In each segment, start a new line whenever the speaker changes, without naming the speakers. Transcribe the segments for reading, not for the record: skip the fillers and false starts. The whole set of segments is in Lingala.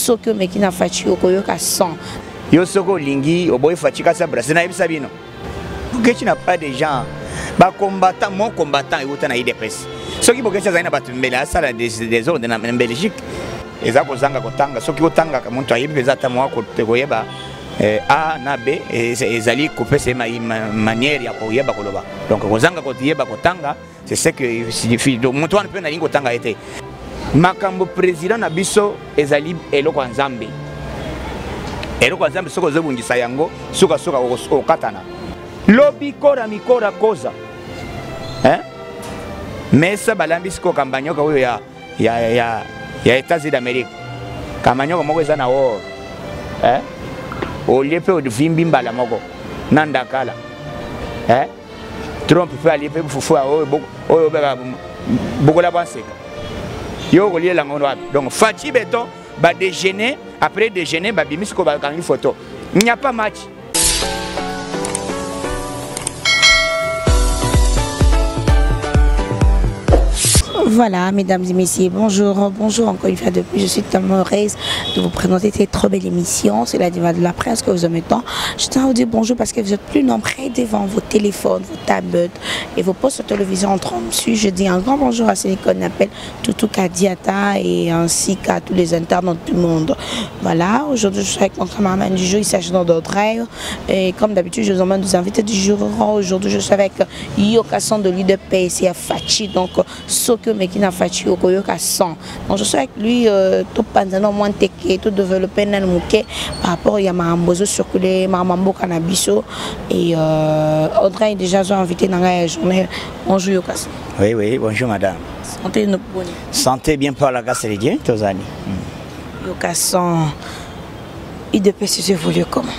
Soki omeki na Fatshi okoyoka 100.
Yo soki olingi oboyi Fatshi kasa brase nayebisa bino. Boketshu n'a pas de gens. Ba combattant, mon combattant euta na IDPS. Soki Boketshu azali na bato mbele asala des ordres na Belgique. Eza kozanga kotanga, soki otangaka moto ayebi mpenza ata mwa koyeba eh, A na B ezali kopesa ye manière ya koyeba koloba. Donc kozanga koyeba kotanga, c'est ce que signifie. Donc moto wana mpe nalingi kotanga ye te. Makambo président na biso ezali eloko ya Nzambe. Eloko ya Nzambe soki ozobungisa yango sukasuka okatana. Lobi kora mikora koza. Hein? Mesa balambi sikoyo kambanyoka oyo ya ya ya ya États-Unis d'Amérique. Kamanyoka moko eza na or. Hein? Olie mpe ovimbi mbala moko na ndakala. Hein? Trump mpe alie mpe fufu oyo oyo obeka bokola bwa nseka yo okoliela yango wapi? Donc Fatshi Beton ba déjeuner, après déjeuner babimisi ko bakangi photo, il n'y a pas match.
Voilà, mesdames et messieurs, bonjour, bonjour encore une fois de plus. Je suis tellement heureuse de vous présenter cette trop belle émission. C'est la diva de la presse que vous aimez tant. Je tiens à vous dire bonjour parce que vous êtes plus nombreux devant vos téléphones, vos tablettes et vos postes de télévision en train de suivre. Je dis un grand bonjour à celui qu'on appelle Toutou Kadiata et ainsi qu'à tous les internautes du monde. Voilà, aujourd'hui je suis avec mon cameraman du jour, il s'agit d'Audrey. Et comme d'habitude, je vous emmène des invités du jour. Aujourd'hui, je suis avec Yokason de l'UDPS et Fatshi. Donc, soki omeki na Fatshi okoyoka 100. Donc, je suis avec lui, tout pendant moins teke, tout développé nanu moke par rapport ya makambo ezocircule, makambo mboka na biso. Et Audrey déjà zo invité na ngai ya journée. Bonjour Yokason.
Oui, oui, bonjour madame.
Santé no boni.
Santé bien par la grâce de Dieu, tozali.
Yokason, UDPS évolue comment?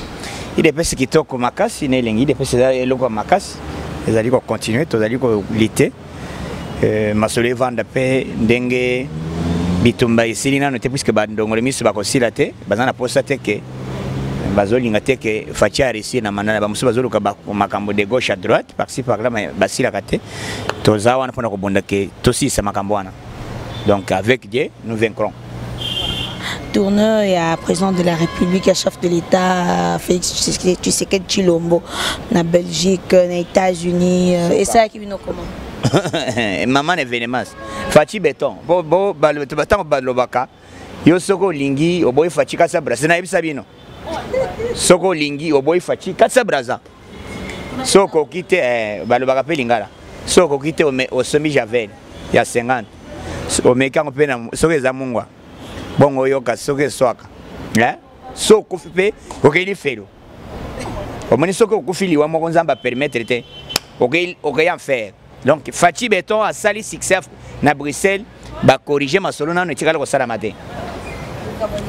UDPS kitoko makasi na elengi, UDPS eza eloko ya makasi, ezali kocontinue, tozali kolite. Masolo evanda mpe ndenge bitumba esili nano te, puisque bandongolo miso bakosila te, baza na posa te ke bazolinga te ke Fatshi a réussir na mandat na bamosusu, bazoluka makambo de gauche à droite, par-ci par là, mais basilaka te. Toza wana mpona kobunda ke tosilisa makambo wana. Donc avec Dieu, nous vaincrons.
Tourneur ya président de la République, ya chef de l'État Félix Tshisekedi Tshilombo na Belgique, na États-Unis, esalaki bino comment?
Maman événement Fatshi Beton, bo bo batango balobaka yo soki olingi oboyi Fatshi kasa Braza, nayebisa bino soki olingi oboyi Fatshi kasa Braza, soki okoki te balobaka mpe lingala, soki okoki te osombi javel ya 50, omeki yango mpe soki eza mungwa bongo oyoka soki eswaka, soki okufi mpe okei lifelo. Omoni soki okufi liwa moko Nzambe apermettre te, okei enfer. Donc Fatshi Beton asali succès na Bruxelles, bacorrige masolo nano etikali kosalama te.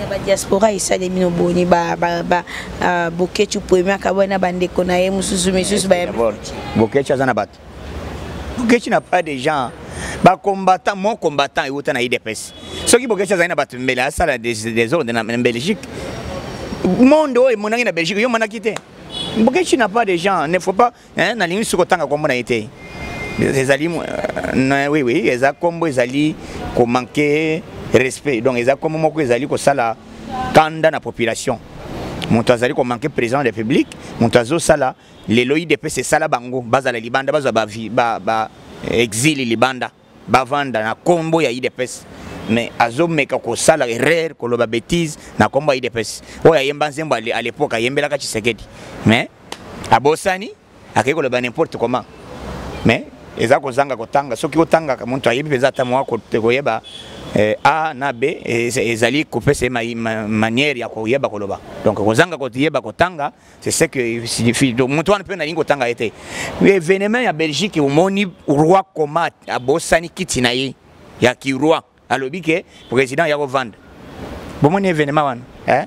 Badiaspora esalemi no boni? Boketshu premier akabwani na bandeko na ye mosusu misusu.
Boketshu aza na bato, Boketshu n'a pas de gens. Bacombattant, mon combattant euta na IDPS. Soki Boketshu azali na bato mbele asala des ordres na Belgique. Monde oyo emonaki na Belgique, yo omonaki te. Boketshu n'a pas de gens, ne faut pas, nalingi soki otanga kombo na ye te, ezali oui oui, eza kombo ezali komanke respect. Donc eza kombo moko ezali kosala kanda na population. Moto azali komanke président de la République, moto azosala lelo UDPS esala bango bazala libanda, bazwa ba, ba, ba exil libanda, bavanda na kombo ya UDPS, mais azomeka kosala erreur, koloba bêtise na kombo ya UDPS. Oyo ayemba nzembo à l'époque ayembelaka Tshisekedi, mais abosani, akei koloba n'importe comment. Mais eza kozanga kotanga, soki otangaka moto ayebi mpenza ata mwa koyeba A na B ezali kopesa ye manière ya koyeba koloba. Donc kozanga koyeba kotanga, c'est ce que signifie. Donc moto wana mpe nalingi kotanga ye te. Événement ya Belgique, omoni roi koma abosani kiti na ye ya kiroi, alobi ke président ya kovanda. Bomoni événement wana, eh?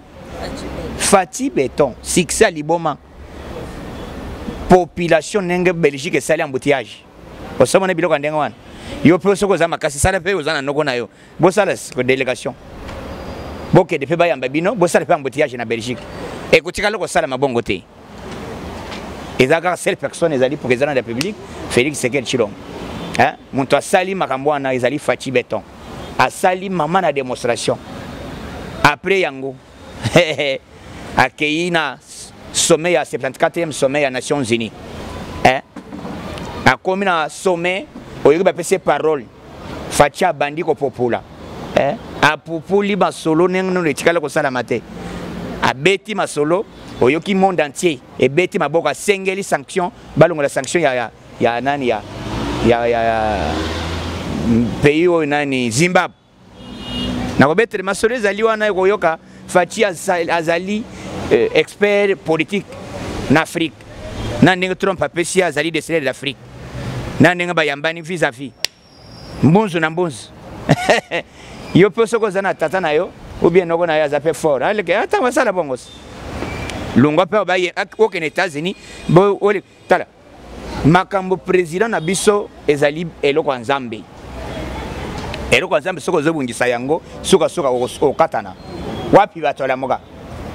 Fatshi Beton, succès ya liboma. Population ndenge Belgique esali embouteillage, osomona biloko ya ndenge wana. Yo mpe soki oza makasi, sala mpe, oza na noko na yo, bosala délégation, bokende mpe bayamba bino, bosala mpe embouteillage na Belgique. Ekotikala kosalama bongo te. Eza kaka seule personne ezali président de la République Félix Tshisekedi Tshilombo. Moto asali makambo wana ezali Fatshi Beton. Asali mama na démonstration. Après yango akei na sommet ya 74e sommet ya Nations Unies, eh? Akomi na sommet, oyoki bapesi parole, Fatshi abandi kopopola, eh? Apupuli masolo ndenge nano etikali kosalama te. Abeti masolo, oyoki monde entier ebeti maboko. Asengeli sanction, balongola sanction ya nani, ya pays oyo nani, Zimbabwe. Nakobetele masolo ezali wana, ekoyoka Fatshi azali expert politique na Afrique, na ndenge Trump apesi ye, azali déceleur d'Afrique, na ndenge bayambani vis-à-vis, mbunzu na mbunzu. Yo mpe soki oza na tata na yo ou bien noko na yo aza mpe fort, aleke ata basala bongo, longwa mpe baye okende États-Unis. Tala makambo, président na biso ezali eloko ya Nzambe, eloko ya Nzambe. Soki ozobungisa yango, sukasuka okatana wapi? Bato alamuka.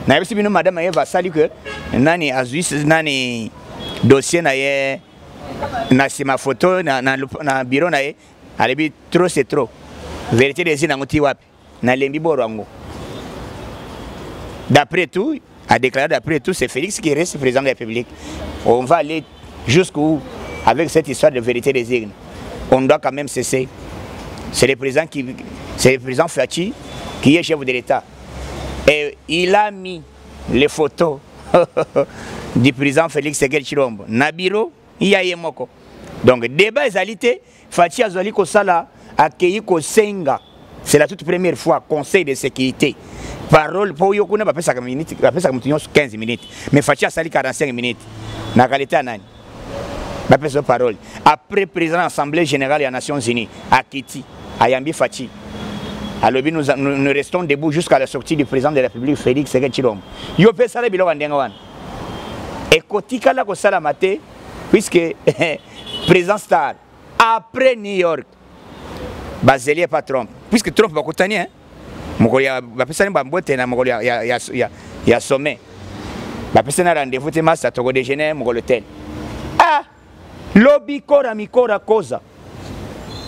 Nayebisi bino, madame Eva asali ke nani azwi nani dossier na ye na nsima, photo na bureau na ye, alobi trop c'est trop, vérité des nango ti wapi, nalembi boro yango. D'après tout, a déclaré, d'après tout, c'est Félix qui reste président de la République. On va aller jusqu'où avec cette histoire de vérité des urnes? On doit quand même cesser. C'est le président Fatshi qui est chef de l'État et il a mis les photos du président Félix Tshisekedi Tshilombo na bureau ya ye moko. Donc débat ezali te. Fatshi azali kosala, akei kosenga, c'est la toute première fois, Conseil de sécurité, parole mpo yo kuna bapesaka minute, bapesaka moto nyonso 15 minutes, mais Fatshi asali 45 minutes na qualité ya nani bapesa parole. Après, président Assemblée générale ya Nations unies akiti, ayambi Fatshi, alobi: nous, nous, nous restons debout jusqu'à la sortie du président de la République Félix Tshisekedi Tshilombo. Yo mpe sala biloko ya ndenge wana, ekotikala kosalama te, puisque président star. Après New York, bazeli epa Trump, puisque Trump bakutani, hein? Mokolo ya bapesani bambote na mokolo ya sommet, bapesani rendez-vous te, masa toko déjeuner mokolo tel. Ah, lobi kora mikora koza,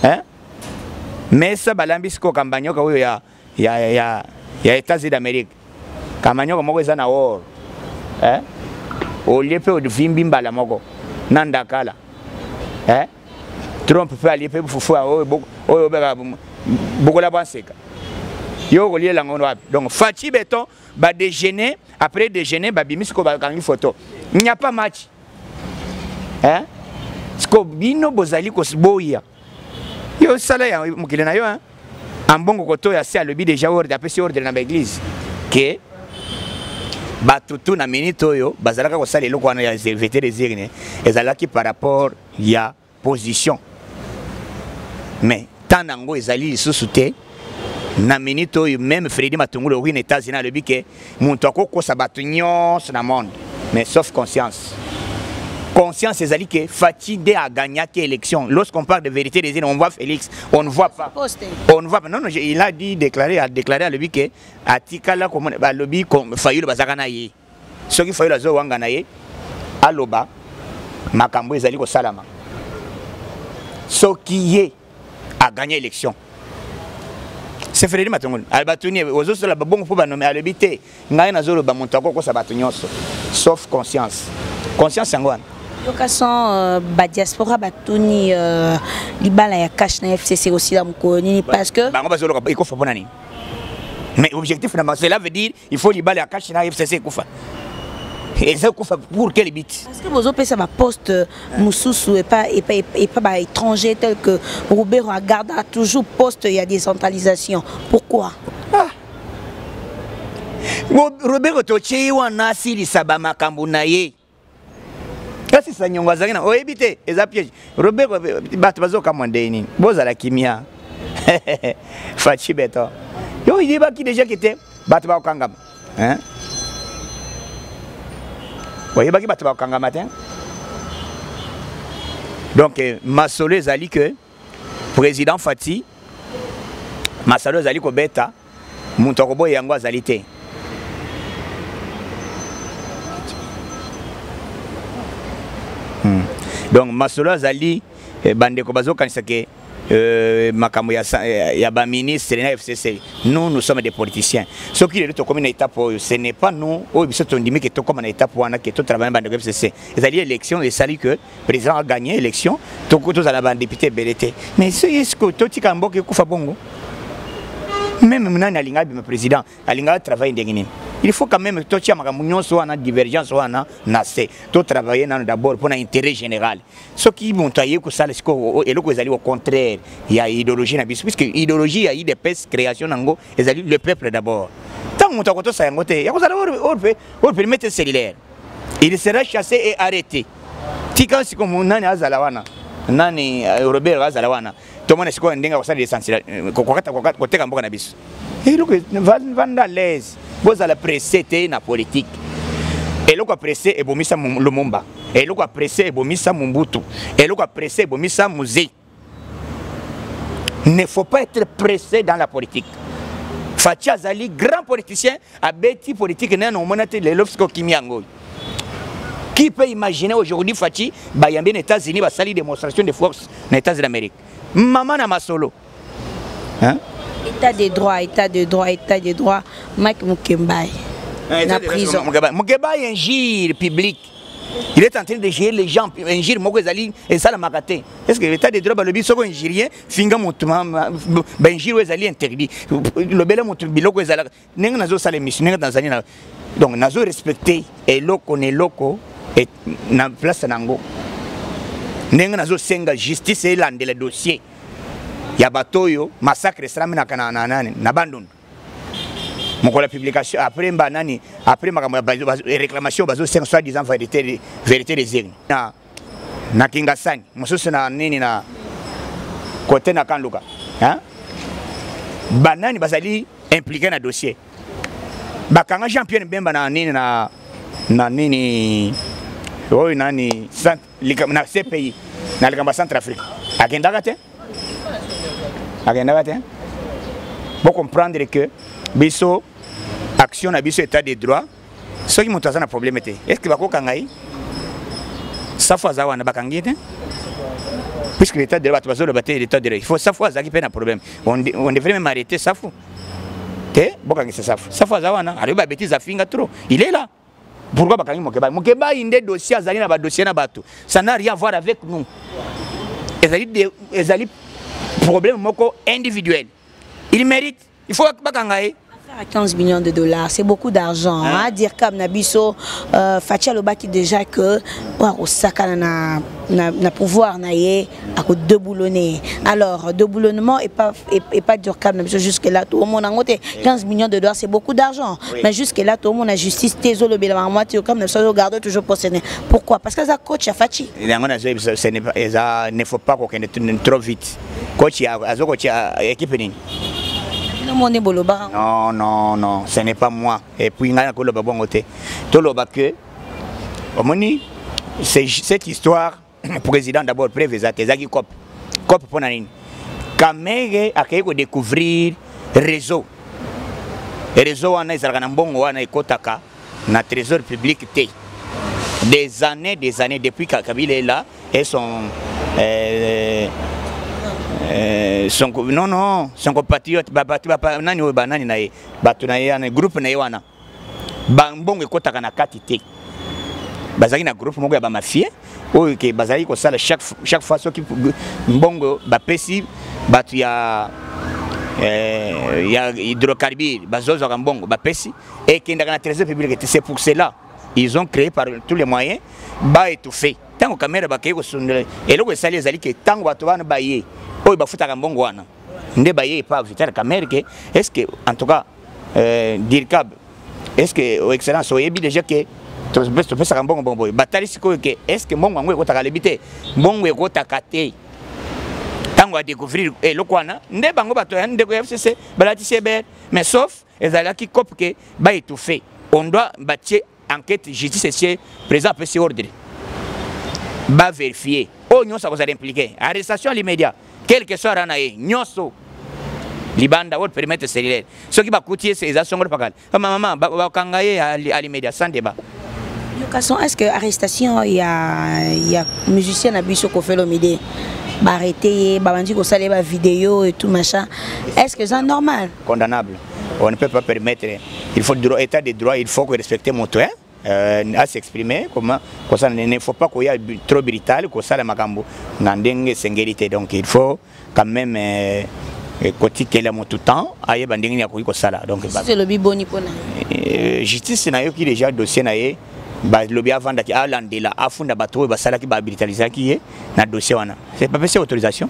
hein? Mesa balambi sikoyo kambanyoka oyo ya États-Unis d'Amérique, kamanyoka moko eza na or, eh? Olie mpe ovimbi mbala moko na ndakala, eh? Trump mpe alie mpe fufu oyo obeka bokola bwa nseka, yo okoliela yango wapi? Donc Fatshi Béton badéjeuner, après déjeuner babimi sikoyo, bakangi photo, il n'y a pas match, hein? Sikoyo bino bozali koboya, yo sala ya mokili na yo, hein? Ambongo koto ya se alobi déjà ordre, apesi ordre na baéglise ke bato tu na minute oyo bazalaka kosala eloko wana ya vérité des urnes, ezalaki par rapport ya position, mais ntan yango ezali lisusu te na minute oyo. Même Fredi Matungulu okoki na États-Unis alobi ke moto akokosa bato nyonso na monde, mais sauf conscience. Conscience ezali ke Fatshi nde agagnaki élection. Lorsqu'on parle de vérité des urnes, on voit Félix, on ne voit pas, on ne voit pas. Non, non, il a dit, déclaré, a déclaré, alobi ke atikala komona, balobi Fayulu bazaka na ye. Soki Fayulu azowanga na ye, aloba makambo ezali kosalama soki ye agagné élection. C'est Fredi Matongolo batuni ozosala babongo mpo banome, alobi te, ngai nazoloba moto akokosa bato nyonso sauf conscience. Conscience yango wana.
Yoka son, badiaspora batuni libala ya CACH na FCC osila mokolo nini? Parce que
bango bazoloka ekufa mpo na nini? Mais objectif na cela veut dire il faut libala ya CACH na FCC ekufa. Eza kufa pour quel but?
Parce que bozopesa baposte mosusu epa baétranger tel que Robert agarda toujours poste ya décentralisation, pourquoi?
Ah. Robert totie ye wana asilisa bamakambo na ye, asisa nyongo azalaki na oyebi te, eza piège. Robert, bato bazokamwa ndenge nini bozala kimia. Fatshi Béton, yo oyebaki déjà ke te bato bakokangama, hein? Oyebaki bato bakokangama te. Donc masolo ezali ke président Fatshi, masolo ezali kobeta, moto akoboya yango azali te. Donc masolo azali, bandeko bazokanisa ke Makambo ya baministre na FCC, nous, nous sommes des politiciens. Soki lelo tokomi na étape oyo, ce n'est pas nous oyo biso tondimi ke tokóma na étape wana ke totravaille. Bandeko FCC, ezali élection esali que président a gagné élection, tozala badéputé ebele te. Mais soki totika mboka ekufa bongo, même nani alinga abima président, alingaka travaille ndenge nini? Il faut quand même totia makambo nyonso wana, divergence wana na se, totravaille nano d'abord mpona intérêt général. Soki moto aye kosala sikoyo eloko ezali au contraire ya idéologie na biso, puisque idéologie ya UDPS, création nango ezali le peuple d'abord, ntango moto akotosa yango te, yakozala hors périmètre cellulaire, il sera chassé et arrêté. Tika sikoyo nani azala wana, nani Robert azala wana, tomona sikoyo ndenge akosala l'essentiel koteka mboka na biso. Eloko vanda à l'aise, bozala pressé te na politique. Eloko ya pressé ebomisa Lumumba, eloko ya pressé ebomisa Mobutu, eloko ya pressé ebomisa Mzee. Ne faut pas être pressé dans la politique. Fatshi azali grand politicien, abeti politique nano omona te. Lelo sikoyo kimi yango oyo. Qui peut imaginer aujourd'hui Fatshi bayambi na États-Unis, basali démonstration de force na États-Unis d'Amérique? Mama na masolo, hein?
État de droit, état de droit, état de droit. Mike Mukembai na prison.
Mukebai, injure publique, il est en train de gérer les gens. Injure moko ezali esalamaka te. Est ce que état de droit balobi soki injurien, finga motu, bainjure oyo ezali interdit, lobela motu biloko ezalaka ndenge nazosala émission, ndenge nazali na, donc nazo respecte eloko na eloko na place nango, ndenge nazosenga justice elandela dossier ya bato oyo massacre esalami na nani, na Bandundu. Mokolo ya publication après mba nani, après makambo ya réclamation bazosenga soi disant vérité des urnes na Kingasani, mosusu na nini, na kote na Kanluka, hein? Banani bazali impliqué na dossier? Bakanga Jean Pierre Mbemba na nini, na nini oyo, nani, na CPI na likambo ya Centrafrique, akendaka te, akendaka te. Bocomprendre que biso, action na biso, état de droit. Soki moto aza na problème te, est ce que bakokanga ye? Safu aza wana, bakangi ye te, puisque l'état de droit, bato bazoloba te l'état de droit, il faut Safu azalaki mpe na problème, on devrait même arrêter Safu te. Bokangisa Safu. Safu aza wana, alobi babêtises, afinga trop, il est là. Pourquoi bakangi Mokebai? Mokebai nde dossier azali na badossier na bato, ça n'a rien à voir avec nous. Ezali problème moko individuel, il mérite, il faut bakanga ye.
À 15 millions de dollars, c'est beaucoup d'argent. Hein? Dire comme na biso, Fatshi alobaki déjà que osaka na pouvoir na ye ako déboulonner. Alors, déboulonnement et pas dire comme na biso jusque là tout le monde a 15 millions de dollars, c'est beaucoup d'argent. Oui. Mais jusque là tout le monde a justice tezo le bela moi comme na biso garde toujours possédé. Pourquoi? Parce que ça coach ya Fatshi.
Yango na ce n'est pas eza, ne faut pas kokende trop vite. Coach azo coach équipe nini? Non, non, non, ce n'est pas moi. Et puis ngai nakoloba bongo te. Toloba que omoni cette histoire, président d'abord, preuve eza te, ezalaki coop. Coop mpona nini? Kamerhe akei kodécouvrir réseau. Réseau wana ezalaka na mbongo wana ekɔtaka na trésor public te. Des années, des années, depuis Kabila est là et son non, non, son compatriote, bato nani oyo, banani na ye, bato na ye wana, groupe na ye wana, bambongo ekɔtaka na kati te. Bazalaki na groupe moko ya bamafie oyo ke bazalaki kosala chaque fois soki mbongo bapesi bato ya hydrocarbure, bazozwaka mbongo bapesi, ekendaka na trésor public te. C'est pour cela ils ont créé par tous les moyens baétouffer. Ntango Kamerhe bakei kosundela, eloko esali ezali ke ntango bato wana baye oyo bafutaka mbongo wana nde baye epa Vital Kamerhe ke est ce que, en tout cas, dircab, est ce que excellence oyebi déjà ke topesaka mbongo bongo boye? Batali sikoyo ke est ce que mbongo yango ekotaka? Alebi te, mbongo ekotaka te. Ntango adécouvrir eloko wana nde bango bato ya ndeko ya FCC balatisi ebere. Mais sauf ezalaki coop ke baétouffe, on doit batie enquête, justice esie, président apesi ordre bavérifie oyo nyonso akozala impliqué, arrestation à l'immédiat, quel que soit rang na ye nyonso, libanda oyo périmètre cellulaire. Soki bakuti ye, eza songolo pakala, mama bakanga ye à l'immédiat, sans débat.
Yokason, est-ce que arrestation ya musicien na biso Koffi Olomide Baarrêté ye, babandi kosala ye bavideo et tout machin. Est ce que eza normal?
Condamnable. On ne peut pas permettre. Il faut droit, état de droit, il faut que respecter moto, hein? À s'exprimer comment kosala. Ne faut pas koya trop brutal kosala makambo na ndenge esengeli te. Donc il faut quand même kotikela moto temps ayeba ndenge nini akoki kosala. Donc
elobi boni mpona
justice? Nayoki déjà dossier na ye, balobi avandaki, alandela, afunda bato oyo basalaki, babrutalisaki ye na dossier wana. Bapesi autorisation,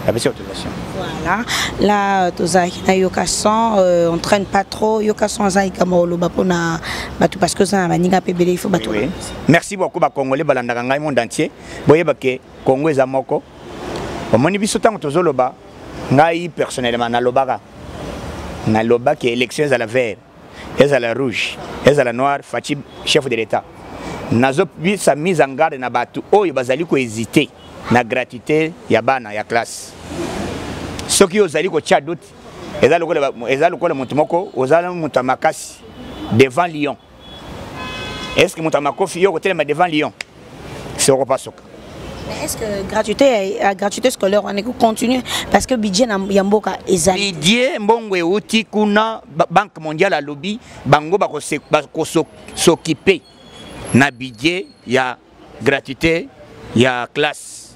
bapesi autorisation.
Voilà, là tozalaki na Yoka Son. On traîne pas trop. Yoka Son aza likambo koloba mpona bato, parce que oza na baninga mpe ebele, il faut bato.
Oui. Merci beaucoup. Bacongolais balandaka ngai monde entier, boyeba ke Congo eza moko. Omoni biso ntango tozoloba, ngai personnellement nalobaka, nalobaki élection ezala vert, ezala rouge, ezala noir, Fatshi chef de l'État. Nazobisa mise en garde na bato oyo bazali kohésite na gratuité ya bana ya classe. Soki ozali kotia doute, eza lokola moto moko oza moto ya makasi devant lion. Est ce que moto ya makofi yo kotelema devant lion? Soko pasuka.
Est ce que gratuité scolaire wana continue? Parce que budget ya mboka ezali.
Budget, mbongo euti kuna. Banque mondiale alobi bango bakos'occuper na budget ya gratuité ya classe.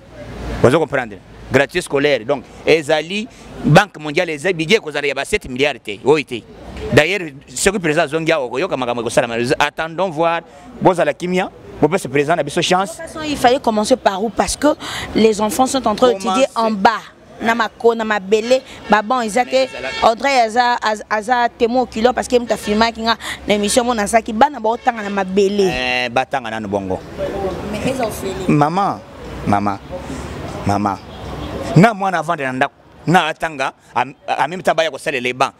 Ozo comprendre? Gratuité scolaire, donc ezali Banque mondiale, eza budget ekozala ya ba 7 milliards te oyo te. D'ailleurs, soki président azongi awa, okoyoka makambo ekosalama. Attendons voir. Bozala kimia, bopesa président na biso chance.
De toute façon, il fallait commencer par où? Parce que les enfants sont en train d'étudier en bas, na mako na mabele, baban eza te. Audrey aza témoin oculaire, parce que moto afilmaki nga na émission mo nazalaki, bana baotanga na mabele.
Eh, batanga nanu bongo.
Mais eza ofele.
Mama, mama, mama, na mwana avande na ndako na atanga en même temps, baya kosalela eban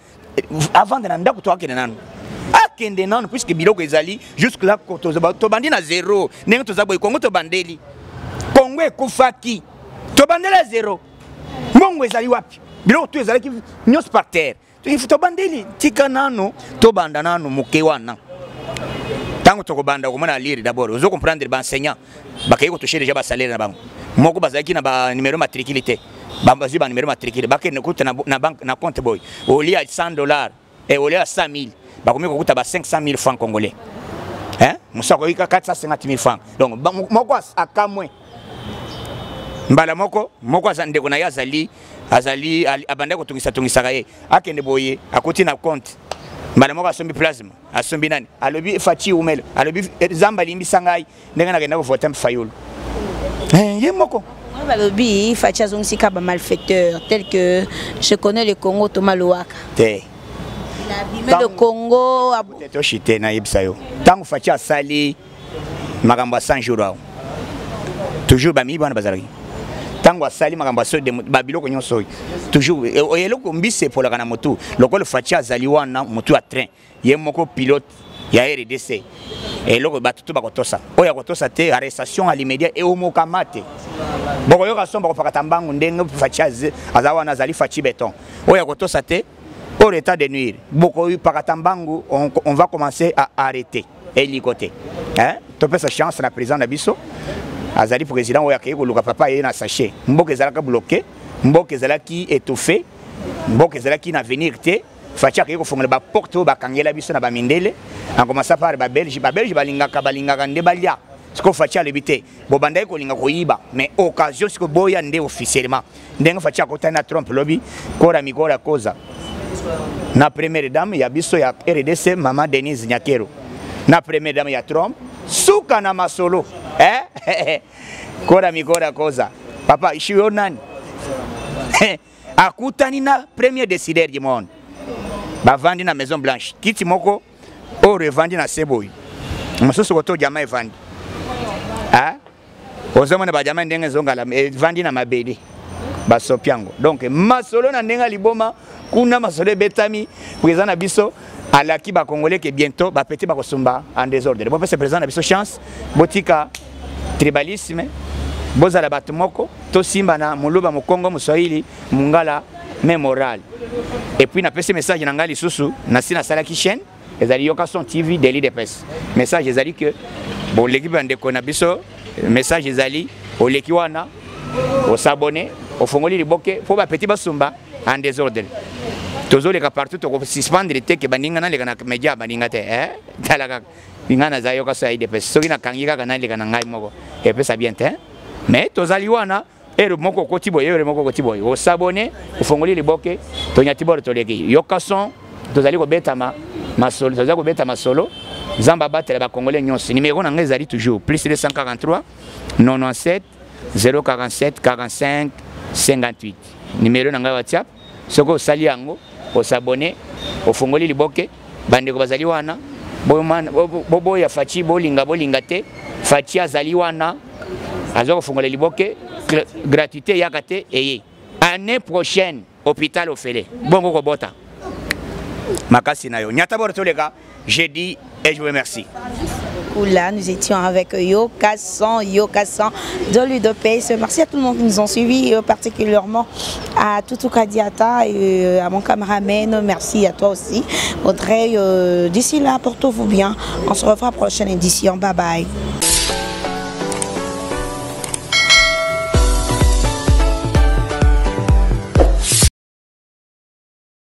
avande na ndako to akende nanu, akende nanu, puisque biloko ezali. Jusque là tobandi na zéro. Ndenge toza boye, Kongo tobandeli, Kongo ekufaki, tobandeli ya zéro. Mbongo ezali wapi? Biloko to ezalaki nyonso par terre. Tobandeli, tika nanu tobanda nanu moke wana. Ntango tokobanda komona lire d'abord, ozo comprendre, baenseignant bakei kotouche déjà basalaire na bango moko, bazalaki na banuméro matricule te, bazwi banuméro matricule, bakende kuta na banque, na compte boye, au lieu ya 100 $, au lieu ya 100 000, bakomi kokuta ba 500 000 francs congolais, hein? Mosu akoki 450 000 francs. Donc moko akamwe mbala moko moko aza ndeko na ye, azali abandaki kotungisa-tungisaka ye, akende boye, akoti na compte mbala moko, asombi plasma, asombi nani, alobi Fatshi umelo, alobi Zamba alimbisa ngai ndenge nakenda kovote Fayulu. Ye moko.
Balobi Fatshi azongisika bamalfaiteur tel que je connais le Congo, Thomas Lowaka.
Te.
Il a abîmé le Congo.
Toshi te, nayebisa yo, ntango Fatshi asali makambo ya 100 jours awa, toujours bamiyibi wana bazalaki. Ntango asali makambo ya babiloko nyonso oyo, toujours eloko mbisi epolaka na motu. Lokola Fatshi azali wana, motu ya train, ye moko pilote ya RDC, eloko bato to bakotosa, oyo akotosa te, arrestation à l'immédiat, eomokama te. Bokoyoka so bakopakata mbangu ndenge Fatshi aza wana, azali Fatshi béton. Oyo akotosa te, hors état de nuire, bokopakata mbangu. On va commencer à arrêter eliko te, hein? Topesa chance na président na biso. Azali président oyo akei koluka papa ye na sachet. Mboka ezalaka bloqué, mboka ezalaki étouffé, mboka ezalaki na avenir te. Fatshi akei kofongola baporte oyo bakangela biso na bamindele, en commençant par babelge. Babelge balingaka nde balia. Sikoyo Fatshi alobi te, bobandaki kolinga koyiba, mais occasion sikoyo boya nde officiellement. Ndenge Fatshi akotani na Trump lobi, kora mikora koza na première dame ya biso ya RDC, mama Denise Nyakero, na première dame ya Trump, suka na masolo, eh? Kora mikora koza papa ishiyo nani akutani na premier décideur du monde, bavandi na Maison Blanche, kiti moko oyo evandi na se boye, mosusu koto diamant evandi. Ozomona badiamant ndenge ezongala, evandi na mabele, basopi yango. Donc masolo na ndenge ya liboma kuna, masolo ebetami. Président na biso alaki bacongolais ke bientôt bapeti bakosumba en désordre. Bopesa président na biso chance, botika tribalisme, bozala bato moko, tosimba na moluba, mokongo, moswahili, mongala, mais moral. Et puis napesi message na ngai lisusu, nasi nasalaki chaîne, ezali Yoka Son TV de l'UDPS. Message ezali ke boleki bandeko na biso, message ezali oleki wana. Os'abonner, ofongoli liboke mpo bapeti basumba en désordre. Tozoleka partout, tokosuspendre te ke baninga naleka na média, baninga te, eh? Tala kaka ngai naza yoka so ya UDPS, soki nakangi kaka naleka na ngai moko epesa bien te. Mais tozali wana, ere moko okoti boye, ere moko okoti boye, os'abonner, ofongoli liboke, tonyati boro, toleki. Yoka son, tozali kobetama masolo, tozali kobeta masolo. Nzambe abatela bakongole nyonso. Numéro na ngai ezali toujours plus 243 97 047 45 58, numéro na ngai WhatsApp. Soki osali yango, os'abonner, ofongoli liboke, bandeko bazali wana. Boboya Fatshi, bolinga bolinga te, Fatshi azali wana, aza kofongola liboke. Gratuité eyaka te, eye année prochaine, hôpital ofele bongo kobota makasi na yo. Nyata boro, toleka jeudi et je vous remercie.
Là, nous étions avec Yoka Son, Yoka Son de l'UDPS. Merci à tout le monde qui nous ont suivis, particulièrement à Toutou Kadiata et à mon cameraman. Merci à toi aussi. Audrey, d'ici là, portez-vous bien. On se revoit à la prochaine édition. Bye bye.